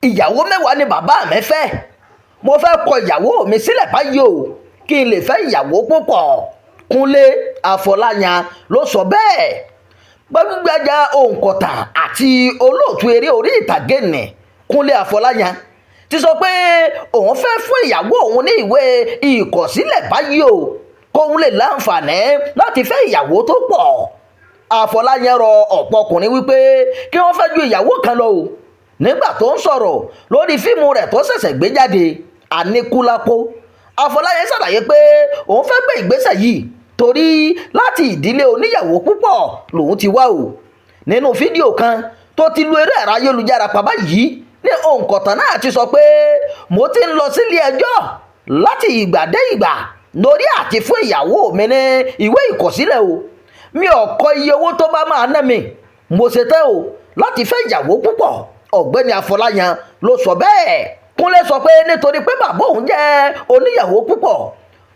Ìyàwó 10 ni bàbá mi fẹ́. Mo fẹ́ kọ ìyàwó mi sílẹ̀ báyìí o, kí n lè fẹ́ ìyàwó púpọ̀. Kúnlé Afọláyan ló sọ bẹ́ẹ̀. Gbajúgbajà òǹkọ̀tàn àti olóòtú eré orí ìtàgé ní Kúnlé Afọláyan ti sọ pé òun fẹ́ fún ìyàwó òun ní ìwé ìkọ̀sílẹ̀ báyìí o, kóun lè láǹfààní láti fẹ́ ìyàwó tó pọ̀. Afọláyan rọ ọ̀pọ̀ ọkùnrin wípé kí wọ́n fẹ́ ju ìyàwó kan lọ o, nígbà tó ń sọ̀rọ̀ lórí fíìmù rẹ̀ tó ṣẹ̀ṣẹ̀ gbé jáde, Aníkúlápó. Afọláyan ṣàlàyé pé òun fẹ́ gbé ìgbésẹ̀ yìí torí láti ìdílé oníyàwó púpọ̀ lòun ti wá o. Nínú fídíò kan tó ti lu eré ẹ̀rọ ayélujára pa báyìí ní òǹkọ̀tàn náà ti sọ pé, "Mo ti ń lọ sílé ẹjọ́ láti ìgbà dé ìgbà lórí àti fún ìyàwó mi ní ìwé ìkọ̀sílẹ̀ o. Mi ò kọ iye owó tó bá máa ná mi. Mo ṣetán o láti fẹ́ ìyàwó púpọ̀." Ọ̀gbẹ́ni Afọláyan ló sọ bẹ́ẹ̀. Kúnlé sọ pé nítorí pé bàbá òun jẹ́ oníyàwó púpọ̀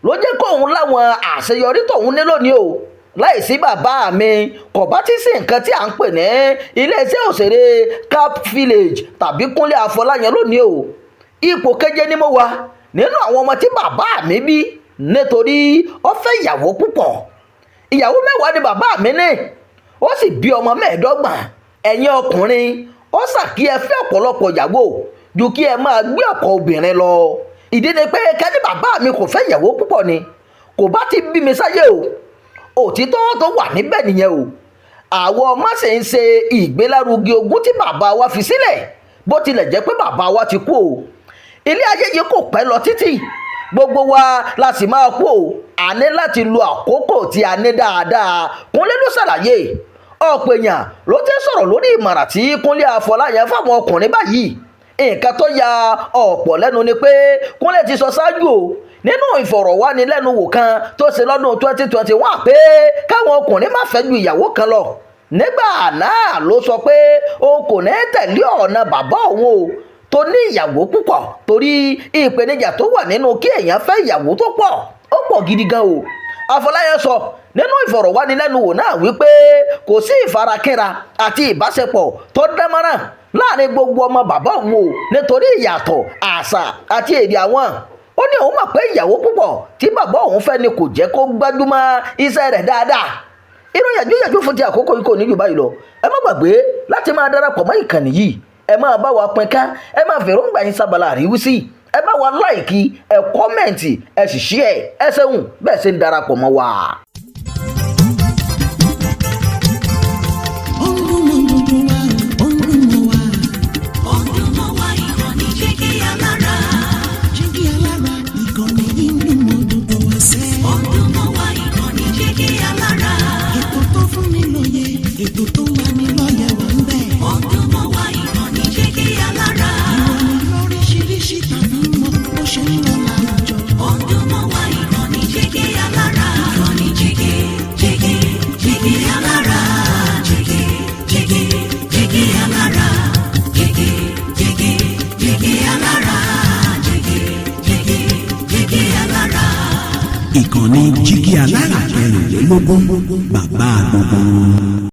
ló jẹ́ kóun láwọn àṣeyọrí tóun ní lónìí o. Láìsí bàbá mi, kò bá ti sí nǹkan tí à ń pè ní iléeṣẹ́ òṣèré Cap Village tàbí Kúnlé Afọláyan lónìí o. Ipò keje ni mo wà nínú àwọn ọmọ tí bàbá mi bí nítorí ó fẹ́ ìyàwó púpọ̀. Ìyàwó 10 ni bàbá mi ní, ó sì bí ọmọ 25. Ẹ̀yin ọkùnrin, ó sàn kí ẹ fẹ́ ọ̀pọ̀lọpọ̀ ìyàwó ju kí ẹ máa gbé ọ̀pọ̀ obìnrin lọ. Ìdí ni pé kẹ́ni bàbá mi kò fẹ́ ìyàwó púpọ̀ ni, kò bá ti bí mi sáyé o. Òtítọ́ tó wà níbẹ̀ nìyẹn o. Àwọn ọmọ sì ń ṣe ìgbélárugẹ ogún tí bàbá wa fi sílẹ̀, bó tilẹ̀ jẹ́ pé bàbá wa ti kú o. Ilé ayé yìí kò pẹ́ lọ títì, gbogbo wa la sì máa kú o. A ní láti lo àkókò tí a ní dáadáa. Kúnlé ló ṣàlàyé. Ọ̀pọ̀ èèyàn ló ti ń sọ̀rọ̀ lórí ìmọ̀ràn tí Kúnlé Afọláyan fáwọn ọkùnrin báyìí. Nǹkan tó ya ọ̀pọ̀ lẹ́nu ni pé Kúnlé ti sọ ṣáájú o nínú ìfọ̀rọ̀wánilẹ́nuwò kan tó ṣe lọ́dún 2021 pé káwọn ọkùnrin má fẹ́ ju ìyàwó kan lọ. Nígbà náà ló sọ pé òun kò ní tẹ̀lé ọ̀nà bàbá òun o tó ní ìyàwó púpọ̀, torí ìpèníjà tó wà nínú kí èèyàn fẹ́ ìyàwó tó pọ̀, ó pọ̀ gidi gan o. Afọláyan sọ nínú ìfọ̀rọ̀wánilẹ́nuwò náà wípé kò sí ìfarakínra àti ìbáṣepọ̀ tó dánmọ́rán láàrin gbogbo ọmọ bàbá òun o, nítorí ìyàtọ̀ àṣà àti èdè àwọn. Ó ní òun mọ̀ pé ìyàwó púpọ̀ tí bàbá òun fẹ́ ni kò jẹ́ kó gbájúmọ́ iṣẹ́ rẹ̀ dáadáa. Inú yàjóyàjó fún ti àkókò yìí kò ní jù báyìí lọ. Ẹ má gbàgbé láti máa darapọ̀ mọ́ ìkànnì yìí. Ẹ máa bá wa pín ká, ẹ máa fèròǹgbà yín sábàlá àríwísí, ẹ bá wa like, ẹ comment, ẹ sì share. Ẹ ṣeun bẹ́ẹ̀ ṣe ń darapọ̀ mọ́ wa. Ó ń dún mọ́ gbogbo wa, ó ń dún mọ́ wa. Ó ń dún mọ́ wa, ìkànnì Jígí Alára. Jígí Alára, ìkànnì yìí ń dún mọ́ gbogbo wa sẹ́. Ó ń dún mọ́ wa, ìkànnì Jígí Alára. Ètò tó fún ni lóye, ètò tó ń lani lọ́yẹ̀ wà ń bẹ̀. Ó ń dún mọ́ wa, ìkànnì Jígí Alára. Ìròyìn lóríṣiríṣi tàbí mọ́ bó ṣe ń lọ láwùjọ. Ó ń dún mọ́ wa, ìkànnì Jígí Alára. Ìkànnì Jígí, Jígí, Jígí Alára. Jígí, Jígí, Jígí Alára. Jígí, Jígí, Jígí Alára. Jígí, Jígí, Jígí Alára. Ìkànnì Jígí Alára 24, bàbá gbogbo wọn.